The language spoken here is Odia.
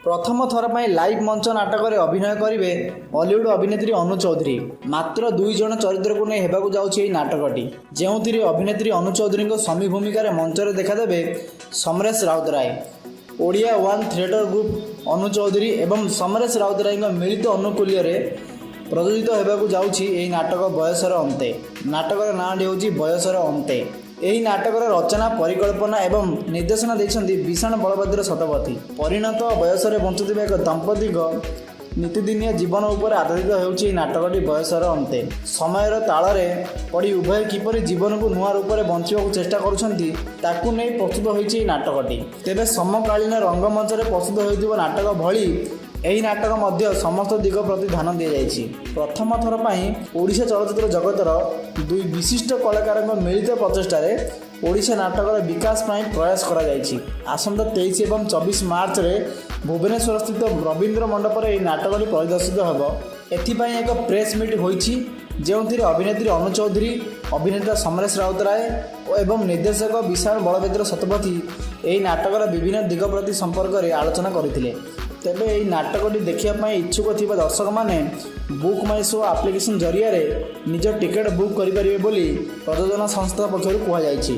ପ୍ରଥମ ଥର ପାଇଁ ଲାଇଭ୍ ମଞ୍ଚ ନାଟକରେ ଅଭିନୟ କରିବେ ଅଲିଉଡ୍ ଅଭିନେତ୍ରୀ ଅନୁ ଚୌଧୁରୀ। ମାତ୍ର ଦୁଇ ଜଣ ଚରିତ୍ରକୁ ନେଇ ହେବାକୁ ଯାଉଛି ଏହି ନାଟକଟି, ଯେଉଁଥିରେ ଅଭିନେତ୍ରୀ ଅନୁ ଚୌଧୁରୀଙ୍କ ସ୍ୱାମୀ ଭୂମିକାରେ ମଞ୍ଚରେ ଦେଖାଦେବେ Samaresh Routray. Odia one theatre group, Anu Chaudhury ଏବଂ ସମରେଶ ରାଉତରାୟଙ୍କ ମିଳିତ ଆନୁକୂଲ୍ୟରେ ପ୍ରଯୋଜିତ ହେବାକୁ ଯାଉଛି ଏହି ନାଟକ ବୟସର ଅନ୍ତେ। ନାଟକର ନାଁଟି ହେଉଛି ବୟସର ଅନ୍ତେ। ଏହି ନାଟକର ରଚନା, ପରିକଳ୍ପନା ଏବଂ ନିର୍ଦ୍ଦେଶନା ଦେଇଛନ୍ତି ବିଷାଣ ବଳଭଦ୍ର ଶତପଥୀ। ପରିଣତ ବୟସରେ ବଞ୍ଚୁଥିବା ଏକ ଦମ୍ପତିଙ୍କ ନିତିଦିନିଆ ଜୀବନ ଉପରେ ଆଧାରିତ ହେଉଛି ଏହି ନାଟକଟି ବୟସର ଅନ୍ତେ। ସମୟର ତାଳରେ ପଡ଼ି ଉଭୟ କିପରି ଜୀବନକୁ ନୂଆ ରୂପରେ ବଞ୍ଚିବାକୁ ଚେଷ୍ଟା କରୁଛନ୍ତି, ତାକୁ ନେଇ ପ୍ରସ୍ତୁତ ହୋଇଛି ଏହି ନାଟକଟି। ତେବେ ସମକାଳୀନ ରଙ୍ଗମଞ୍ଚରେ ପ୍ରସ୍ତୁତ ହେଉଥିବା ନାଟକ ଭଳି ଏହି ନାଟକ ମଧ୍ୟ ସମସ୍ତ ଦିଗ ପ୍ରତି ଧ୍ୟାନ ଦିଆଯାଇଛି। ପ୍ରଥମ ଥର ପାଇଁ ଓଡ଼ିଶା ଚଳଚ୍ଚିତ୍ର ଜଗତର ଦୁଇ ବିଶିଷ୍ଟ କଳାକାରଙ୍କ ମିଳିତ ପ୍ରଚେଷ୍ଟାରେ ଓଡ଼ିଶା ନାଟକର ବିକାଶ ପାଇଁ ପ୍ରୟାସ କରାଯାଇଛି। ଆସନ୍ତା 23 ଏବଂ 24 ମାର୍ଚ୍ଚରେ ଭୁବନେଶ୍ୱରସ୍ଥିତ ରବୀନ୍ଦ୍ର ମଣ୍ଡପରେ ଏହି ନାଟକଟି ପରିଦର୍ଶିତ ହେବ। ଏଥିପାଇଁ ଏକ ପ୍ରେସ୍ ମିଟ୍ ହୋଇଛି, ଯେଉଁଥିରେ ଅଭିନେତ୍ରୀ ଅନୁ ଚୌଧୁରୀ, ଅଭିନେତା ସମରେଶ ରାଉତରାୟ ଏବଂ ନିର୍ଦ୍ଦେଶକ ବିଶାଳ ବଳଭଦ୍ର ଶତପଥୀ ଏହି ନାଟକର ବିଭିନ୍ନ ଦିଗ ପ୍ରତି ସମ୍ପର୍କରେ ଆଲୋଚନା କରିଥିଲେ। ତେବେ ଏହି ନାଟକଟି ଦେଖିବା ପାଇଁ ଇଚ୍ଛୁକ ଥିବା ଦର୍ଶକମାନେ ବୁକ୍ ମାଇ ଶୋ ଆପ୍ଲିକେସନ୍ ଜରିଆରେ ନିଜ ଟିକେଟ୍ ବୁକ୍ କରିପାରିବେ ବୋଲି ପ୍ରଯୋଜନା ସଂସ୍ଥା ପକ୍ଷରୁ କୁହାଯାଇଛି।